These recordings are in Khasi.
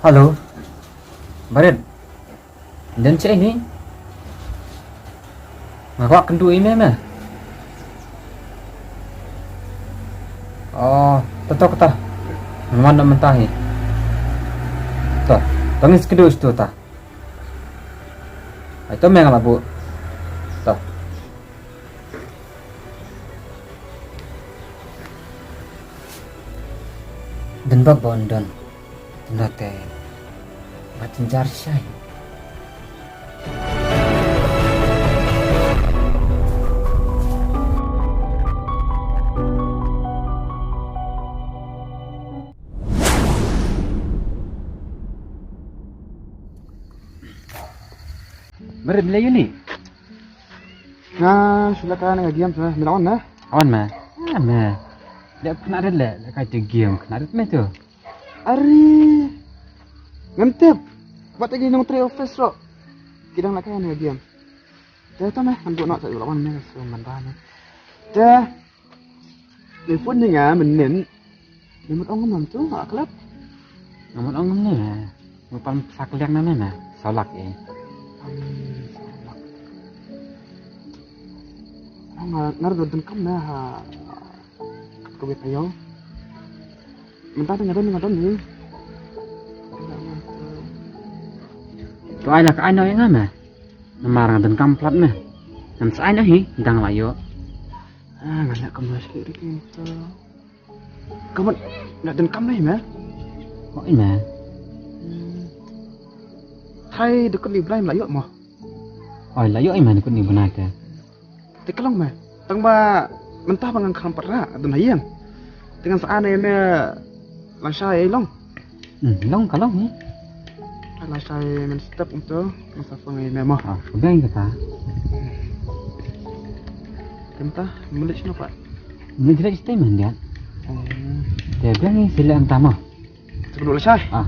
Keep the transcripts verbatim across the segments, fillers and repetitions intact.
Hello. Barit. Don shaei ne? Nga kwah kynduh ïa me me. Oh, to to kata. Ngan wan mynta hi. To, to ngin sa kynduh shato ta. Ai to me nga la buh. To. Don bok ba un don. Don te ba jynjar shai. Barit, me la ïoh ne? Nga shu lehkai na ka game, me la on ne? On me. Ah, me. Leh khynnah rit leh, lehkai te game khynnah rit me to. Ari. Ngam tip. Wat agi nongtrei office ruh. Ki dang lehkai na ka game. Te to me, ngan buh noh, sa ïoh la on me, so ngan da me. Te me phone ïa nga mynnin. Me mut ong ngam tu ha club. Nga mut ong ngam ne. Nga pan sa kliang na ne na. Saw lak eh. Hmm, saw lak. Nga nga don donkam na ha. Ka wei ka ïew. Mynta nga don, nga don ni. To ai la ka ai noh ïa nga me. Namar nga donkam palat me. Ngam sa ai noh hi, dang la ïoh. Ah, nga la kam la shikit ri kita. Ka mut nga donkam me me. Oh, i me. Hmm. Hai, dukut ni Blai me la ïoh mo. Oh, la ïoh i me dukut ni Blai te. Te ka long me. Tang ba mynta ba ngan kham pat ra don ha ïing. Te ngan sa ai ne me lashai ei long. Hmm, long ka long ni. Lashai men step untuk ngan sa phone ei me mo. Ah, ka beng kata. Te mynta malik sino pat. Malik jilai stai men dia. Hmm. Te beng ni sila anta mo. Te ka duk lashai. Ah.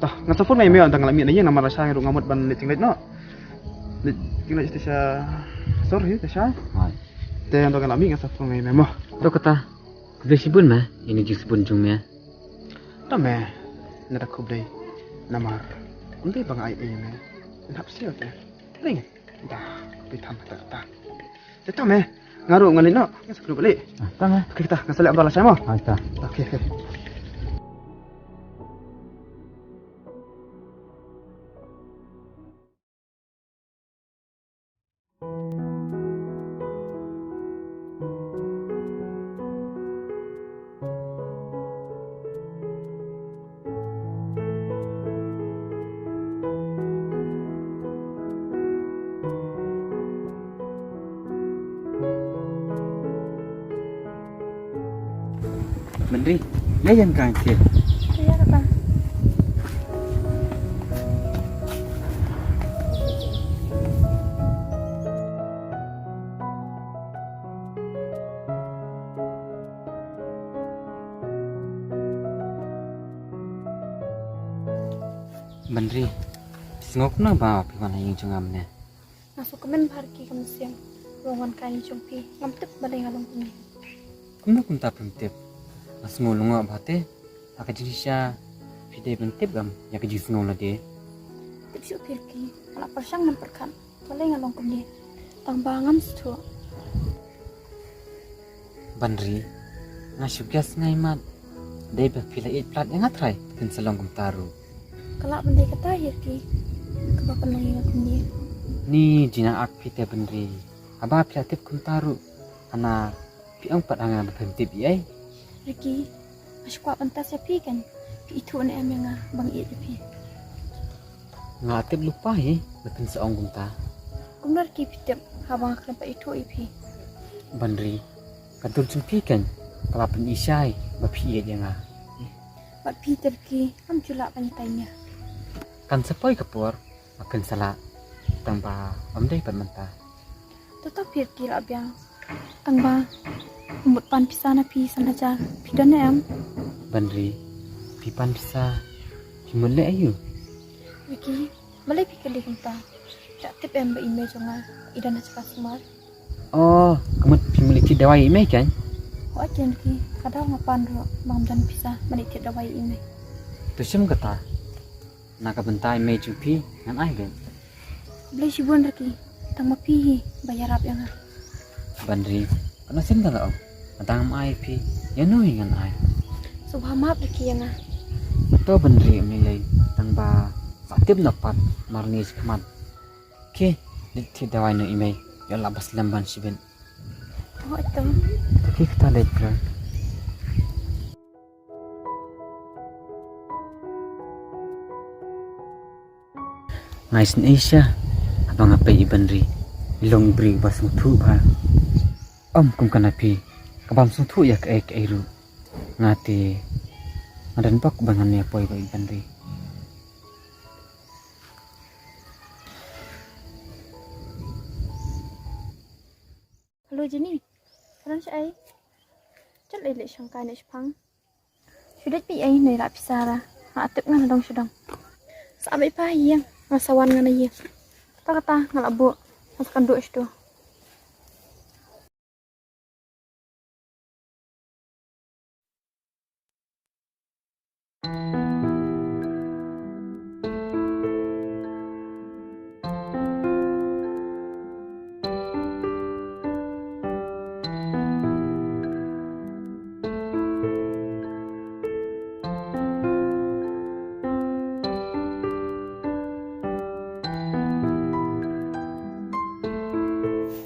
Tah, ngan sa phone ngai me ynda nga la mih na ïing namar lashai ruh nga mut ban leit jingleit noh. Leit jingleit te sha sor hi te shai. Hai. Te ynda nga la mih ngan sa phone ngai me mo. To kata. Khublei shibun me, ïa ine i jingsbun jong me. To me. Nada khublei. Namar. Ym dei ba nga ai ei me. Ngan hap siew te. Ring. Da, khublei tham kata kata. Te to me. Nga ruh nga leit noh, nga sa kynduh balei. Ah, to me. Okay, kata, nga sa leh ïa ka lashai mo. Ah, to. Okay, okay. Bynri, ïa ïeng kang te. Ïa kata. Bynri, sngew kumno ba phi wan ha ïing jong nga mynne? Nga sngewkmen bha Ricky, ka mynsiem ruh wan kai jong phi. Ngam tip balei nga long kumne. Kumno kumta phim tip? Nga sngew lyngngoh bha te. Ha ka jingshisha phi dei ban tip em ïa ka jingsngew lade. Tip shuh phi Ricky, nga la pyrshang ban pyrkhat balei nga long kumne. Tang ba ngam sngewthuh. Bynri, nga shu guess nga imat. Dei ba phi la ïeit palat ïa nga trai phin sa long kumta ruh. Ka lah ban dei kata hi Ricky, kaba pynlong ïa nga kumne. Ni jingïa ak phi te Bynri. Haba phi la tip kumta ruh, hana phi ong pat ha nga ba phim tip ei ei. Ricky, nga shu kwah ban test ïa phi kan. Phi ithuh ne em ïa nga ba nga ïeit ïa phi? Nga la tip lypa hi ba phin sa ong kumta. Kumno Ricky phi tip haba nga khlem pat ithuh ïa phi? Bynri, ka dur jong phi kan ka la pyni shai ba phi ïeit ïa nga. Bad phi te Ricky, ngam ju lah ban ïatai ïa. Kan sa poi ka por ba phin sa lah, tang ba ym dei pat mynta. To to phi Ricky, lah biang. Tang ba mut pan pisa na phi san hajar, phi don ne em? Bynri, phi pan pisa, phi mut leh aïu? Ricky, balei phi kylli kumta? Phi la tip em ba i mei jong nga i don ha jaka sumar? Oh, ka mut phi mut leit thied dawai ïa i mei kan? Hooid Ricky, ka daw nga pan ruh ba ngam don pisa ban leit thied dawai ïa i mei. To shim kata. Na ka bynta i mei jong phi ngan ai beit. Blei shibun Riki, tang ma phi hi ba ïarap ïa nga. Banri, kano sien ka la ong. Nga dang ai phi, ïa no hi ngan ai. Sngewbha map Riki ïa nga. To Banri, ym lei lei, tang ba sa tip na pat mar ngi shi khmat. Ki, leit thied dawai noh i mei, ïa la ba slem ban shibit. Oh, ito. Ki kata leit ka. Nga isynei sha, haba nga peit i Banri, i long briew ba sngewthuh bha. Ym kum kane phi, ka bym sngewthuh ïa kaei kaei ruh. Nga te, nga don bok ba ngan ïa poi bad i Banri. Hello Jenny. Phi don shaei? Jan leit leit shongkai ne shipang. Shu dei phi ei ne la phi sara. Nga tip ngan dong shu dong. Sa beit pha ïing. Nga sa wan ngan ïing. Kata kata nga la buh. Nga sa kan duh shu.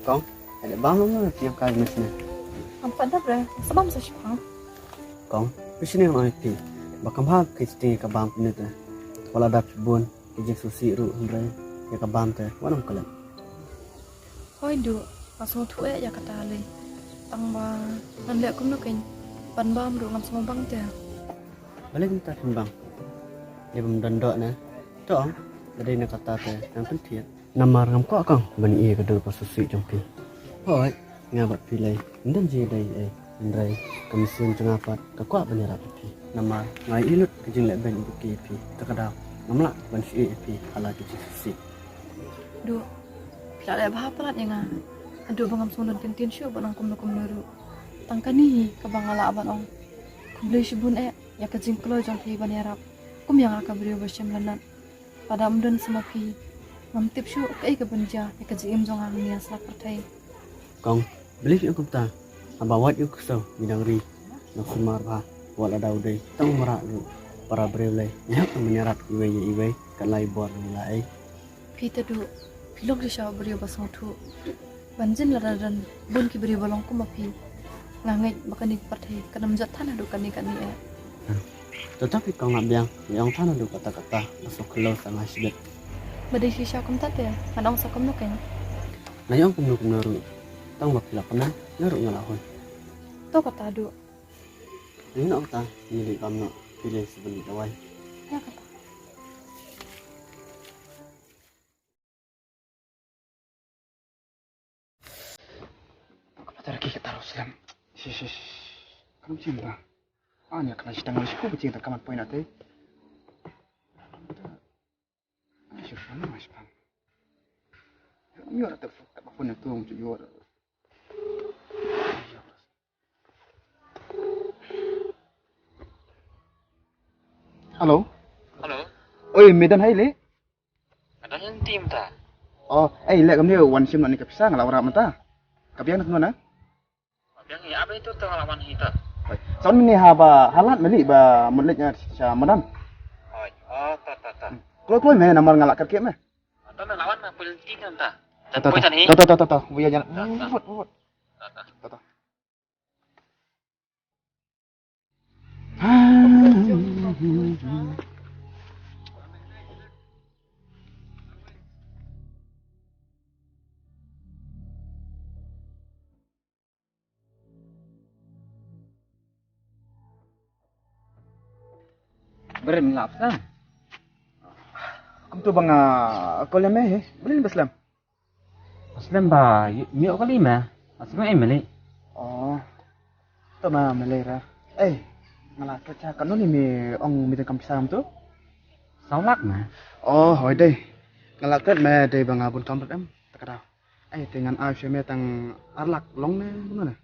Kong, ada bang lu na tiap kali mesne. Am pat dap re, sa bam sa shipang. Kong, phi sngewthuh ïa phi. Ba kham bha ka sting ka bam phi ne te. Wat la dap bun, ki jingsngewsih ruh hynrei ïa ka bam te wat nym klet. Hoi Duh, nga sngewthuh eh ïa kata lei. Tang ba ngan leh kumno kein, ban bam ruh ngam sngewbang te. Balei kumta phin bang? Lei bym don doh ne. To ong, lada dei na kata te ngan pynthied. Namar ngam kwah Kong ban ïoh ïa ka dur ba sngewsih jong phi. Hooid, nga bad phi lei ym don jingïadei ei, hynrei ka mynsiem jong nga pat ka kwah ban ïarap ïa phi. Namar nga ïohi lut ka jingleh beiñ ba ki ïa phi, te ka daw ngam lah ban shu ïohi ïa phi ha la ki jingsngewsih. Duh, phi la leh bha palat ïa nga. Haduh ba ngam sngewdon kyntien shuh ban ong kumno kumno ruh. Tang kane hi kaba nga lah ban ong. Khublei shibun eh ïa ka jingkloi jong phi ban ïarap. Kum ïa nga ka briew ba shem lyndet. Lada ym don sa ma phi, ngam tip shuh kaei kaban jia ïa ka jingim jong nga hangne ha slap pyrthei. Kong, balei phi ong kumta? Haba wad ïa u ksew ngi dang ri, ngi sumar bha, wat lada u dei tang u mrad ruh, para briew lei ngi hap ban ïarap iwei ïa iwei, kat lai bor ngi la ei. Phi te Duh, phi long shisha u briew ba sngewthuh. Ban jin lada don bun ki briew ba long kum ma phi. Nga ngeit ba kane ka pyrthei kan ym jot than haduh katne katne eh. To to phi Kong, nga biang, nga ong than haduh katta katta, nga sngewkhyllo sa nga shibit. Ba dei shisha kumta te, ngan ong sa kumno kein? Nga ong kumno kumno ruh, tang ba phi la kmen, nga ruh nga la hun. To kata Duh. Nga ong ta, ngi leit bam noh, phi leit sa ban leit dawai. Ïa kata. Ka patar ki ka taro slem. Shi, shi, shi. Kam chim ba. Ani ka shi tang shi ku chim ta kamat point ate. Ai, shi pan, ai, shi pan. Yor ta fu ta pun tu mu yor. Hello. Hello. Oi, medan hai le. Nga don lynti mynta. Oh, eh, leh kumne wan shim noh ïa ka pisa nga la wanrah mynta. Ka biang na kumno na? Ka biang ïa, aba ito to nga la wan hi to. Sa wan mynne haba halat mali ba mut leit nga sha madan. Hooid. Oh, to to to. Kloi kloi me namar nga la kyrkieh me. To me la wan me pynlynti mynta. To to to. To to to to. Wei ïa jan. To to. Wut wut. To to. To to. Bret, me la slem? Kumto ba nga call ïa me hi. Balei ba slem? Slem ba, ïoh kali me. Asma em meli. Oh. To ma meli ra. Eh, nga la klet cha kano ni me ong me te kam pisa kumto? Saw lak me. Oh, hoi dei. Nga la klet me dei ba nga bun kam em. Ta ka daw. Eh, te ngan ai sha me tang ar lak long ne kumno ne?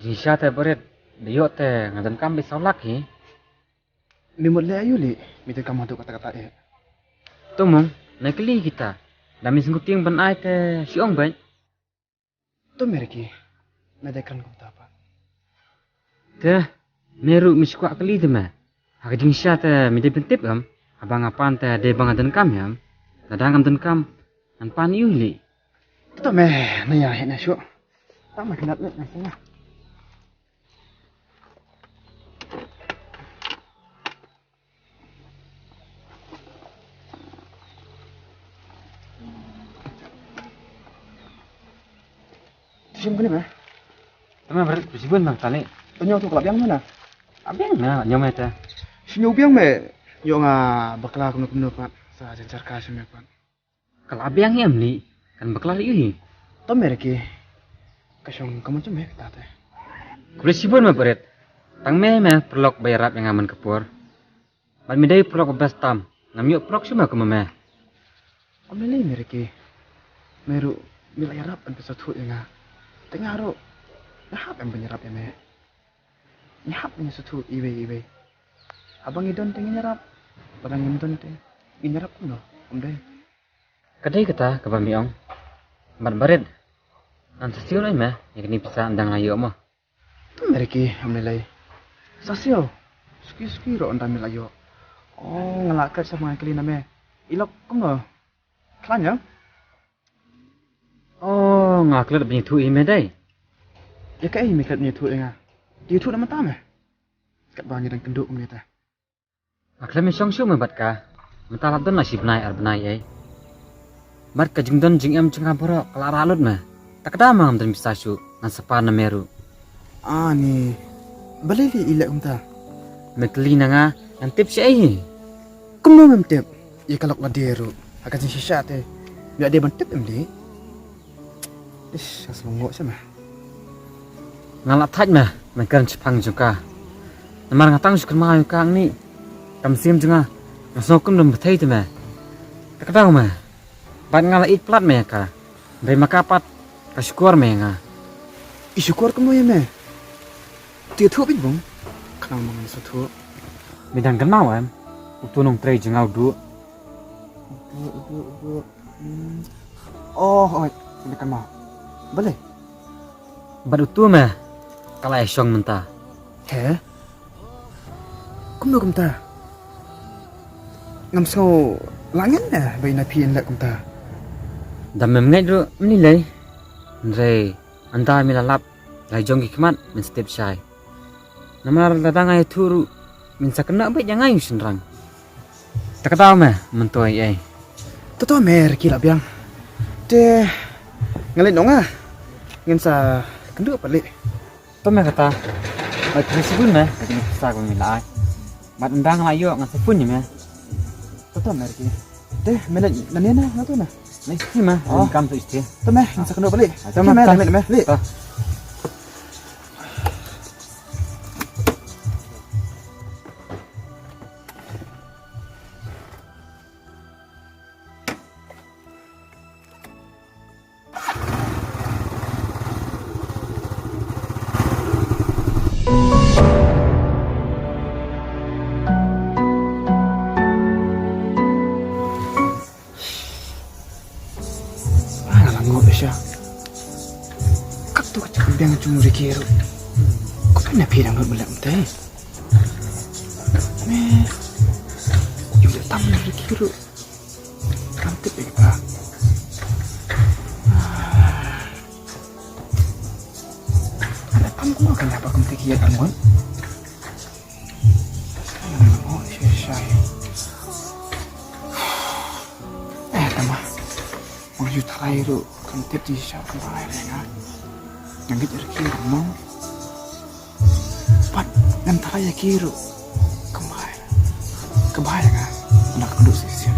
Jingshisha te Bret, da ïoh te nga donkam beit saw lak hi. Me mut leh aïu lei, me te kam haduh katta katta eh. To mong, na kylli kita. Da me sngewtieng ban ai te shu ong beit. To me Ricky, na dei kren kumta pat. Te, me ruh me shu kwah kylli te me. Ha ka jingshisha te me dei ban tip em, haba nga pan te dei ba nga donkam em. Lada ngam donkam, ngan pan aïu lei. To me, na ïa heh na shuh. Tang ma kynat leh na shuh. Shim kane me? Tama ber shibun bang tali. Tanyo tu ka la biang mana? Abiang na nyo me ta. Shinyo biang me. Yo nga bakla kumno kumno pat. Sa jan sarka shim me pat. Ka la biang em lei, kan bakla lei ïu hi. To me Ricky. Ka shong ka mon me kata te. Khublei shibun me barit. Tang me me paralok ba ïarap ïa nga man ka por. Bad me dei paralok ba best tam. Ngam ïoh paralok shuh me kum me. Ym lei lei me Ricky. Me ruh me la ïarap ban pynsngewthuh ïa nga. Te nga ruh nga hap em ban ïarap ïa me. Nga hap ban ïasngewthuh iwei iwei. Haba ngi don te ngin ïarap. Lada ngim don te ngin ïarap kumno? Ym dei. Ka dei kata kaba me ong. Bad barit, ngan sa siew noh ïa me ïa kane pisa ynda nga la ïoh mo. To me Ricky, ym lei lei. Sa siew. Suki suki ruh ynda me la ïoh. Oh, nga la klet sa ba ngan kylli na me. I lok kumno? Khlaiñ ïa? Oh, nga klet ban ïathuh ïa me dei. Ïa kaei me klet ban ïathuh ïa nga? Ïathuh na mynta me. Katba ngi dang kynduh kumne te. Nga khlem shong shuh me bad ka. Mynta la don la shi bnai ar bnai ei. Bad ka jingdon jingem jong nga baroh ka la rah lut me. Ta ka daw ma ngam don pisa shuh ngan sa pan na me ruh. Ani. Balei lei i leh kumta? Me kylli na nga ngan tip shaei hi. Kumno mem tip? Ïa ka lok lade ruh ha ka jingshisha te. Ïa dei ban tip em dei. Ish, ka sngewbha sha me. Nga la thait me, me kren shaphang jong ka. Namar nga tang shu kynmaw ïa ka ngi. Ka mynsiem jong nga, nga sngew kum dang bthei te me. Ta ka daw me. Bad nga la ïeit palat me ïa ka. Hynrei ma ka pat ka shukor me ïa nga. I shukor kumno ïa me? Te thuh bit bong. Khnang ma ngan sa thuh. Me dang kynmaw em? Uto u nongtrei jong nga u Duh. Uto, uto, uto. Hmm. Oh, oi, me kynmaw. Balei? Bad uto me ka la ïashong mynta. He? Kumno kumta? Ngam sngew la ngeit ne ba ïa phi ïa leh kumta. Da mem ngeit ruh ym lei lei. Hynrei ynda me la lap la jong ki khmat men sa tip shai. Namar lada nga ïathuh ruh men sa kynnoh beit ïa nga ïa u shynrang. Ta ka daw me, mynta ei ei. To to me, Ricky la biang. Te nga leit noh nga. Ngin sa kynduh pat lei. To me kata. Bad khublei shibun me, ka jingpisa kaba me la ai. Bad ynda nga la ïoh ngan sa phone ïa me. To to me Ricky. Te me leit nangne na, nga to na. Leit shatei me, oh, kam to shatei. To me, ngin sa kynduh pat lei. Ah, to me, me, to. Leit me, leit. To. Nga la ngop sha. Katto ka jingbiang jong u Ricky ruh. Kumno phi dang lut ba leh kumta? Me. Ïa u leh tam u Ricky ruh. Kam tip ïa kata. Ada pam kumno kan apa kumta ki ïa ka mon. Eh, tama. Ong ju tharai ruh kan tip di sha kumbai re nga. Ngan git er ki ruh mo. Pat ngan tharai ya ki ruh kumbai. Kumbai nga. Nak duk si si.